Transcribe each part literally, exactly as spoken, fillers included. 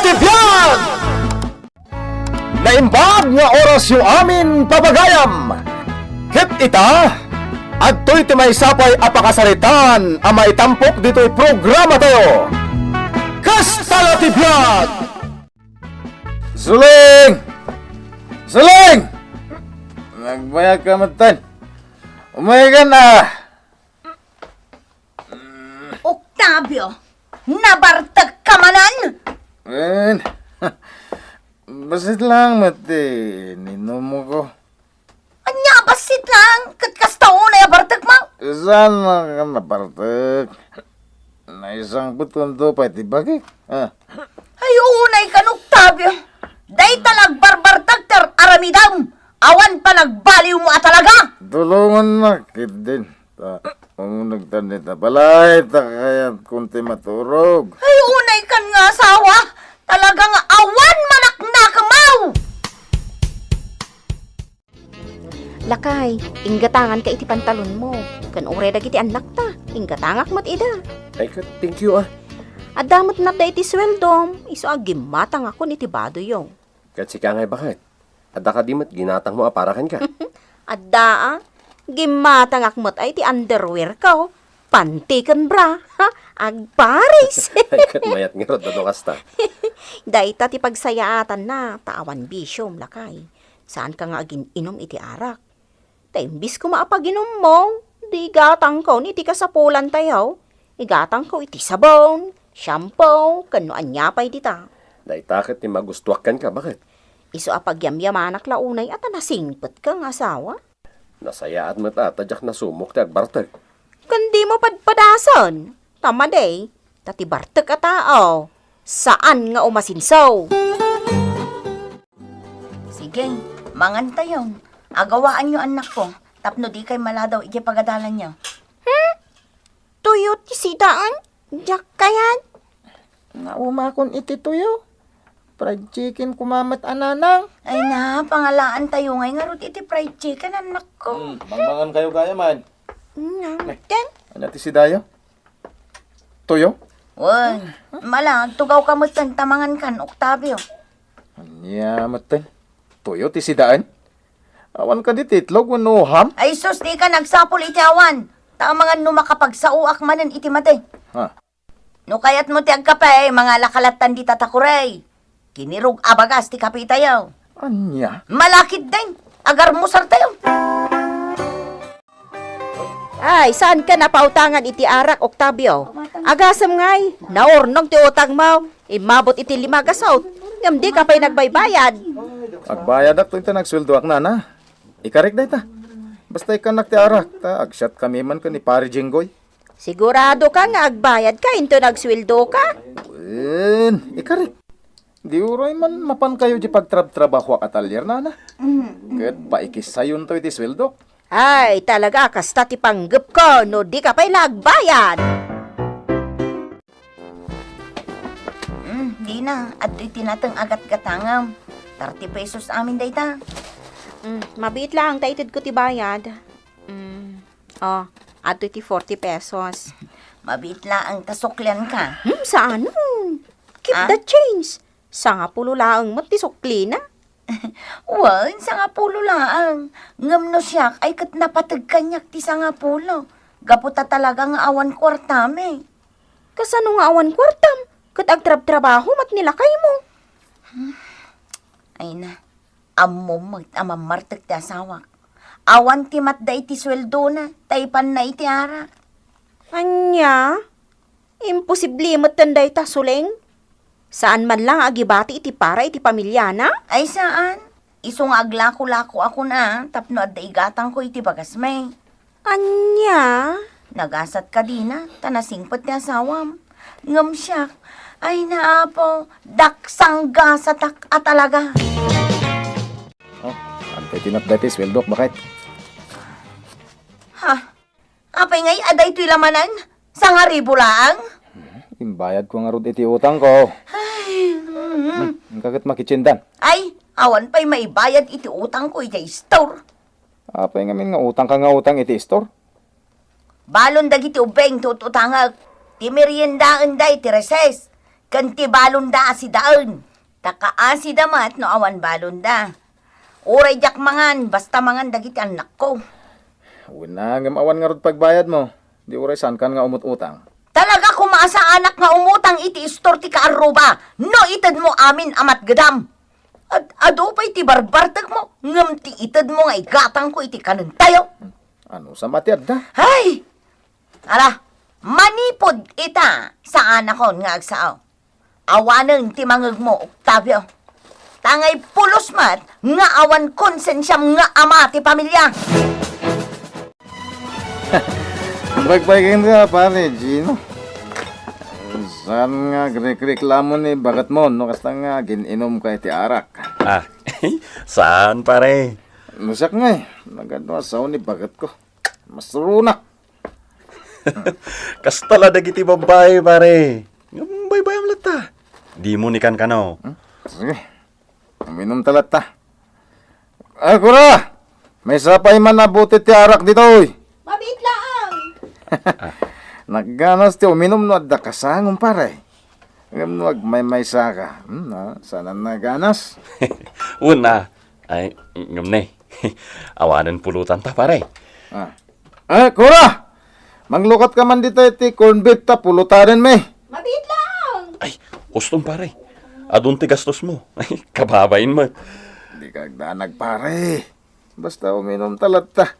Ti biag! Naimbag nga orasyo amin pagayam. Ket ita, adtoy ti maysa pay a pakasaritaan a maitampok ditoy programatayo. Kasta la ti biag! Suling! Suling! Nagbayag ka metten. Umaykan na! Octavio, nabartek ka manen? Wen, bassit lang met ti ininumko. Ania bassit lang? Ket kasta unay a bartekmo? Saan nga nabartek? Naisangpetko pay ti bagik. Ah. Ay, unay kan, Octavio. Dayta la agbarbartek ti ar-aramidem. Awan panagbaliwmo a talaga. Tulongannak ketdin. Ta, umunegtan dita balay, ta kayatkon ti maturog. Ay, unay kan nga asawa. Talaga nga awan manaknakemaw. Lakay, inggatanganka iti pantalonmo. Ken uray dagiti annakta, inggatangak met ida. Ay, ket, thank you, ah. Adda met natda iti sueldom, isu a gimmatangakon iti badoyo. Ket sika ngay, baket? Adda kadi met ginatangmo a para kenka? Adda, a. Gimmatangak met ay ti underwearko, panty ken bra. Ha? Agparis! Ay, ket mayat ngarud no kasta. Dayta ti pagsayaatanna, ta awan bisiom, lakay. Saanka nga agin-inom iti arak. Ta imbis koma a paginummo, di igatangkon iti kasapulantayo. Igatangko iti sabon, shampoo, ken no ania pay dita. Dayta ket ti magustuak kenka, baket? Isu a pagyamyamanak la unay a ta nasingpetka nga asawa. Nasayaat met a ta diak nasumok ti agbartek. Ken dimo padpadasen, ta madi, ta ti bartek a tao, saan nga umasinso. Sige, mangantayo. Agawaanyo, annakko, tapno dikay maladaw idiay pagadalanyo. Hmm? Tuyo ti sidaen? Diak kayat. Nga umakon iti tuyo. Fried chicken koma met a nanang. Ay na, pangalaantayo ngay ngarud iti fried chicken, annakko. Hmm, mangmangan kayo gayam. Nang, Ay. Ken? Ania ti sidayo? Tuyo? Wen, mala, agtugawka metten ta mangankan, Octavio. Ania metten? Tuyo ti sidaen? Awan kadi ti itlog wenno ham? Ay sus, dika nagsapul iti awan. Ta amangan no makapagsaoak manen iti madi. Ha? No kayatmo ti agkape, mangala ka lattan dita ta kurey. Kinirog a bagas ti kapetayo. Ania? Malakid din. Agarmusartayo. Ay, saanka napautangan iti arak, Octavio? Agasem ngay, naurnong ti utangmo. Immabot iti lima a gasut, ngem dika pay nagbaybayad. Agbayadak toy ta nagsueldoak, nana. Ikarik dayta. Basta ikkannak ti arak, ta agsiatkami man ken ni Pare Jinggoy. Siguradoka nga agbayadka intoy nagsueldoka? Wen, ikarik. Di uray man mapankayo di pagtrabtrabahoak a talyer, nana. Ket paikissayonto iti sueldok. Ay, talaga, kasta ti panggepko no dika pay la agbayad. Mm, dina, adtoy ti nateng a gatgatangam. Thirty pesos amin dayta. Mm, mabiit laeng ta itedko ti bayad. Mm, oh, adtoy ti forty pesos. Mabiit laeng ta suklianka. Hmm, saanen? Keep Ah? the change. Sangapulo laeng met ti suklina. Wen, sangapulo laeng. Ngem no siak ay ket napateg kaniak ti sangapulo. Gapu ta talaga nga awan kuartami. Kasano nga awan kuartam? Ket agtrabtrabaho met ni lakaymo. Ay na, ammom met a mammartek ti asawak. Awan ti matda iti sueldona, ta ipanna iti arak. Ania? Imposible metten dayta, Suling. Saan man la nga agibati iti para iti pamiliana? Ay, saan. Isu nga aglako-lakoakon a tapno adda igatangko iti bagasmi. Ania? Nagasat ka dina, ta nasingpet ti asawam. Ngem siak, ay na, Apo, daksang gasatak a talaga. Oh, anto ti natda ti sueldok, baket? Ha? Apay ngay a daytoy la manen? Sangaribu laeng? Imbayadko ngarud iti utangko. Ay, mm. Hmm, inka ket makitsindan. Ay, awan pay maibayad iti utangko idiay store. Apay ngamin nga utangka nga utang iti store? Balon dagiti ubbing ti ut-utangek. Ti meriendaenda iti recess. ken ti balonda a sidaen, ta kaasida met no awan balonda. Uray diak mangan, basta mangan dagiti annakko. Wen a, ngem awan ngarud pagbayadmo, di uray saankan nga umut-utang. Talaga koma a saanak nga umutang iti istor ti kaarruba, no itedmo amin a matgedam. Ad-, adu pay ti barbartekmo, ngem ti itedmo nga igatangko iti kanentayo. Ano sa mati adda? Hay! Ala, manipud ita, saanakon nga agsao. Awanen ti mangegmo, Octavio. Tangay pulos met nga awan konsensiam nga ama ti pamilya. Bagbagin ka, pare Gino. Saan nga agrekreklamo ni baketmo no kasta nga gin-inom ka iti arak? Ah, saan, pare? No siak nga eh, nagano a sao ni baketko. Masuronak. Kasta la dagiti babbai, pare. Ngem baybayam latta. Dimo ni kankano. Hmm? Sige. Uminom ta latta. Ay, kura! Maysa pay man a bote ti arak ditoy. Mabiit laeng. Nagganas ti uminom no adda kasangom, pare. Ngem no agmaymaysa ka, hmm, na, saan a naganas? Wen a. Ay, ngem ne. Awanen pulotanta, pare. Ah. Eh, kura! Manglukat ka man dita iti corned beef ta pulotanenmi. Mabiit lang. Ay, ustom, pare. Adun ti gastosmo. Ay, kababain met. Di ka agdanag, pare. Basta uminom ta latta.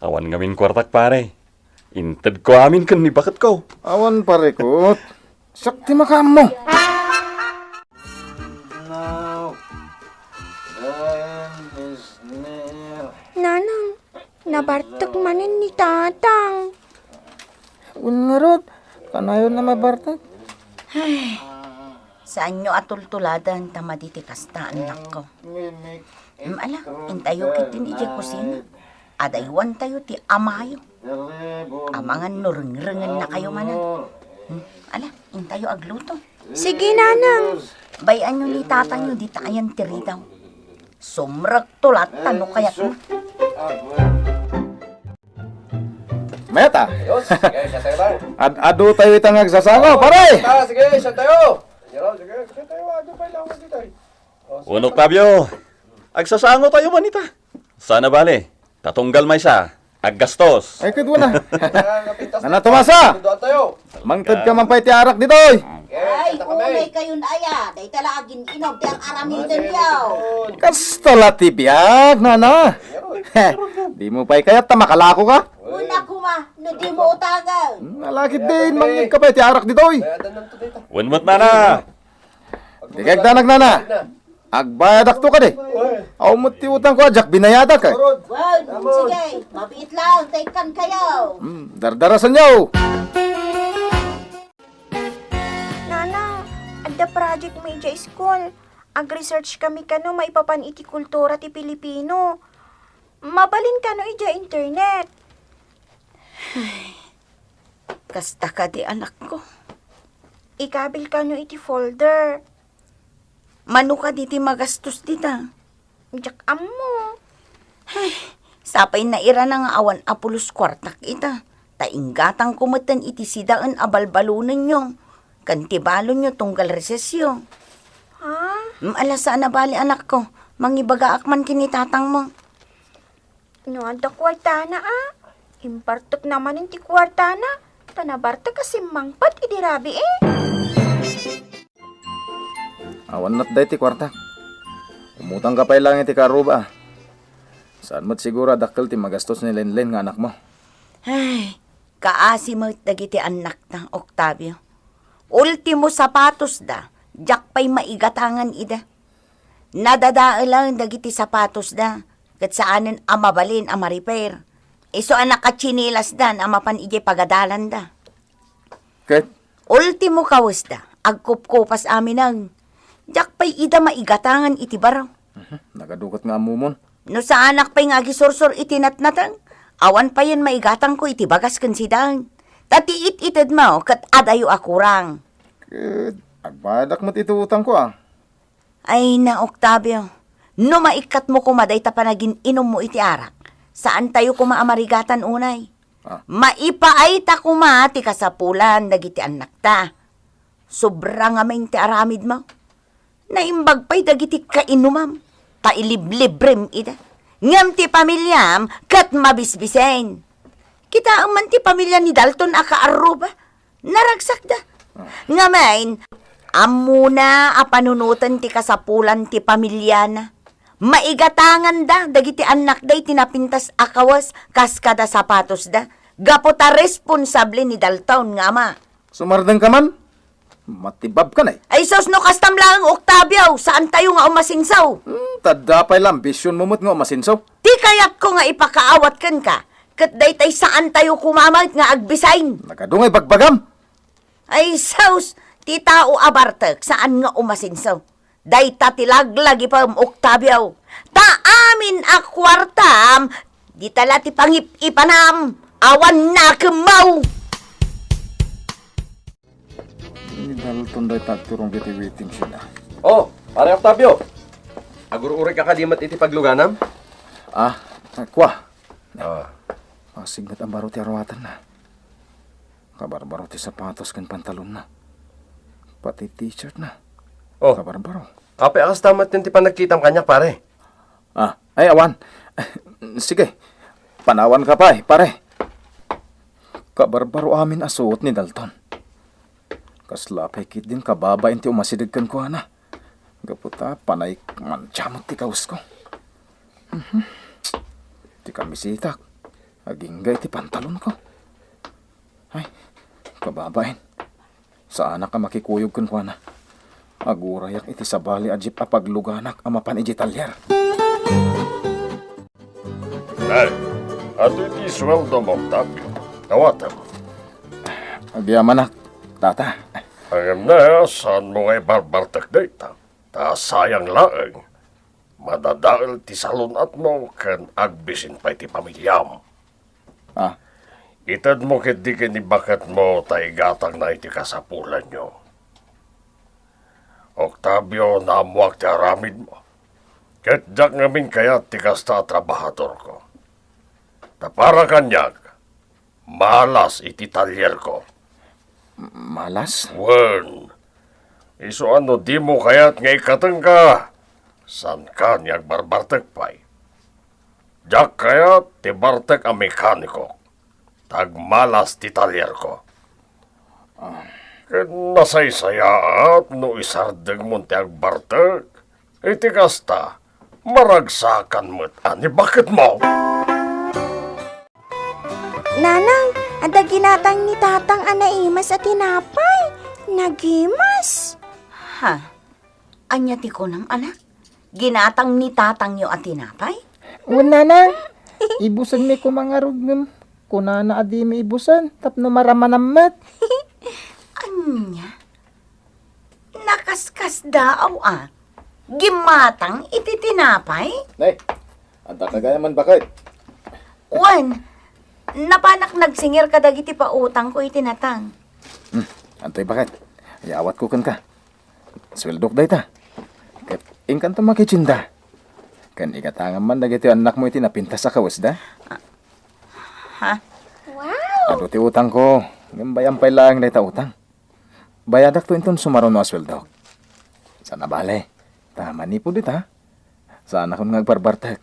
Awan ngamin kuartak, pare. Intedko amin ken ni baketko. Awan, parekot. Siak ti makaammo. Nanang, nabartek manen ni Tatang. Wen ngarud, kanayon a mabartek. Ay, saanyo a tultuladen ta madi ti kasta, annakko. Mm, ala, intayo ketdin idiay kusina. Adaywantayo ti amayo. Amangan no rengrengennakayo manen. Hmm, ala, intayo agluto. Sige, Nanang. Bay-anyo ni Tatangyo dita ayan ti ridaw. Sumrekto latta no kayatna. Meta. Ayos. Sige, siya tayo lang. Ad-adu tayo ita nga agsasango, pare. Ah, sige, siya tayo. Sige, sige, siya tayo. Adu pa lang dito, eh. Oh, sige. Uno, Octavio. Agsasango tayo man ita. Saan a bale, ta tunggal maysa, aggastos. Ay, ket wen a. Nana Tomasa! Mangted ka man pay ti arak ditoy. Ay, unay kayon aya, dayta la agin-inom ti ar-aramidenyo. Kasta la ti biag, nana. Dimo pay kayat ta makalako ka? Una koma, no dimo utangen. Hmm, nalakit din, mangngeg ka pay ti arak ditoy. Wen met, nana. Di kay agdanag, nana. Agbayadakto kadi. Aw met ti utangko a diak binayadak, eh. Wen, sige, mabiit lang, ta ikkankayo. Hmm, dardarasanyo. Nana, adda project mo idiay school. Ag-research kami kano maipapan iti kultura ti Pilipino. Mabalin kano idiay internet. Ay, kasta kadi, anakko. Ikabil kano iti folder. Mano kadi ti magastos dita? Diak ammo. Ay, sapay nairana nga awan a pulos kuartak ita. Ta inggatangko metten iti sidaen a balbalonenyo, ken ti balonyo tunggal resesyo. Ha? Mm, ala, saan a bale, anakko. Mangibagaak man ken ni tatangmo. No adda kuartana a, impartekna manen ti kuartana, ta nabartek a simmangpet idi rabii. Awan met dayta kuarta. Umutang ka pay lang iti kaarruba. Saan met siguro a dakkel ti magastos ni Lenlen nga anakmo? Ay, kaasi met dagiti annakta, Octavio. Ultimo sapatosda, diak pay maigatangan ida. Nadadaelen dagiti sapatosda, ket saanen a mabalin a ma-repair. Isu a nakatsinilasdan a mapan idiay pagadalanda. Ket? Ultimo kawesda, agkupkupas aminen. Diak pay ida maigatangan iti baro. Mhm, nagadukat nga ammomon. No saanak pay nga agisursor iti natnateng, awan payen maigatangko iti bagas ken sidaen. Ta ti it-itedmo ket adayo a kurang. Ket agbayadak met iti utangko a. Ay na, Octavio, no maikkatmo koma dayta panagin-inummo iti arak, saantayo koma a marigatan unay. Ah. Maipaayta koma ti kasapulan dagiti annakta. Sobra ngamin ti aramidmo. Naimbag pay dagiti kainumam, ta iliblibrem ida. Ngem ti pamiliam ket mabisbisen. Kitaem man ti pamilia ni Dalton a kaarruba. Naragsakda. Ngamin, ammona a panunoten ti kasapulan ti pamiliana. Maigatanganda dagiti annakda iti napintas a kawes kas kada sapatosda, gapu ta responsable ni Dalton nga ama. Sumardengka man? Matibabka, nay. Ay sus, no kastam laeng, Octavio, saantayo nga umasenso. Hmm, tadda pay la ambisionmo met nga umasenso. Ti kayatko nga ipakaawat kenka, ket daytay saantayo koma met nga agbisain. Nagadu nga ibagbagam. Ay sus, ti tao a bartek, saan nga umasenso. Dayta ti laglagipem, Octavio. Ta amin a kuartam, dita la ti pangip-ipanam, awan nakemmo. Ni Dalton dayta agturong ditoy waiting shed, a. Oh, Pare Octavio! Agur-urigka kadi met iti pagluganam? Ah, kua. Ah. Asignet a baro ti aruatenna. Kabarbaro ti sapatos ken pantalonna. Pati t-shirtna. Oh. Kabarbaro. Apay a kasta met ti panagkitam kaniak, pare? Ah, ay, awan. Sige, panawanka pay, pare. Kabarbaro amin a suot ni Dalton. Kasla pay ketdin kababain ti umasideg kenkuana. Gapu ta panay mantia met ti kawesko. Mhm. Ti kamisitak, agingga iti pantalonko. Ay, kababain. Saanak a makikuyog kenkuana. Agurayak iti sabali a jeep a pagluganak a mapan idiay talyer. Nay, adu iti sueldom, Octavio. Awatem. Agyamanak, tata. Ngem ne, saanmo nga ibarbartek dayta? Ta sayang laeng. Madadael ti salun-atmo ken agbisin pay ti pamiliam. Ah. Itedmo ketdi ken ni baketmo ta igatangna iti kasapulanyo. Octavio, naammoak ti aramidmo. Ket diak ngamin kayat ti kasta a trabahadorko. Ta para kaniak, malas iti talyerko. Malas? Wen, isu a no dimo kayat nga ikkatenka, saanka nga agbarbartek pay. Diak kayat ti bartek a mekaniko, ta agmalas ti talyerko. Ah. Ket nasaysayaat no isardengmon ti agbartek. Iti kasta, maragsakan met a ni baketmo. Nanang, adda ginatang ni Tatang a naimas a tinapay. Nagimas. Ha? Ania ti kunam, anak? Ginatang ni Tatangyo a tinapay? Wen, Nanang. Ibusenmi koma ngarud ngem kunana a dimi ibusen tapno maramanam met. Ania? Nakaskasdaaw a. Gimatang iti tinapay? Nay, adda ka gayam man, baket? Wen, napanak nagsingir kadagiti pautangko iti natang. Hmm, antoy, baket? Iyawatko kenka. Sueldok dayta. Ket inkanto makitienda. Ken igatangam man dagiti annakmo iti napintas a kawesda. Ha? Wow! Adu ti utangko, ngem bay-am pay laeng dayta utang. Bayadakto inton sumaruno a sueldok. Saan a bale, ta manipud ita, saanakon nga agbarbartek.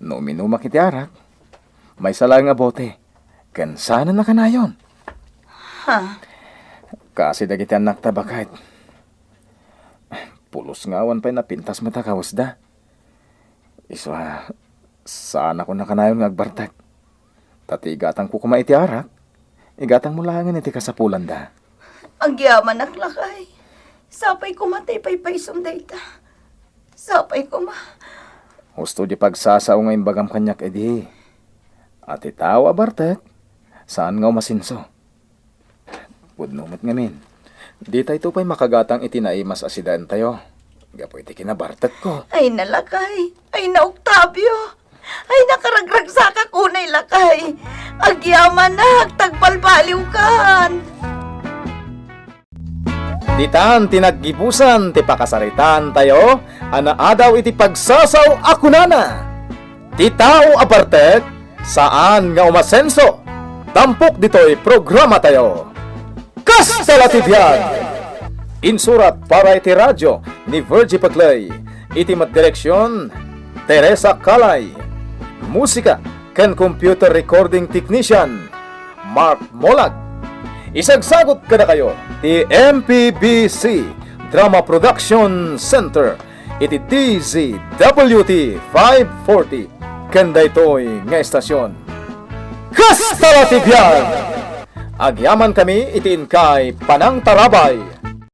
No uminumak iti arak, maysa laeng a bote, ken saanen a kanayon. Ha? Kaasi dagiti annakta, baket. Pulos nga awan pay napintas met a kawesda. Isu a, saanakon a kanayon nga agbartek. Ta ti igatangko koma iti arak, igatangmo laengen iti kasapulanda. Agyamanak, lakay. Sapay koma ta ipaypaysom dayta. Sapay koma. Husto di pagsasao nga imbagam kaniak idi. A ti tao a bartek, saan nga umasenso. Pudno met ngamin. Ditayto pay makagatang iti naimas a sidaentayo. Gapu iti kinabartekko. Ay na, lakay. Ay na, Octavio. Ay, nakaragragsakak unay, lakay. Agyamanak, tagbalbaliwkan. Ditan ti naggibusan ti pakasaritaan tayo a naadaw iti pagsasao a kunana, "Ti tao a bartek, saan nga umasenso." Tampok ditoy programa tayo. Kasta la ti biag! Insurat para iti radio ni Virgie Paclay. Iti met direksion, Teresa Calay. Musika ken computer recording technician, Mark Molag. Isagsagut kadakayo ti M P B C Drama Production Center iti D Z W T five forty ken daytoy nga estasion. Kasta la ti biag! Agyamankami iti inkay panangtarabay.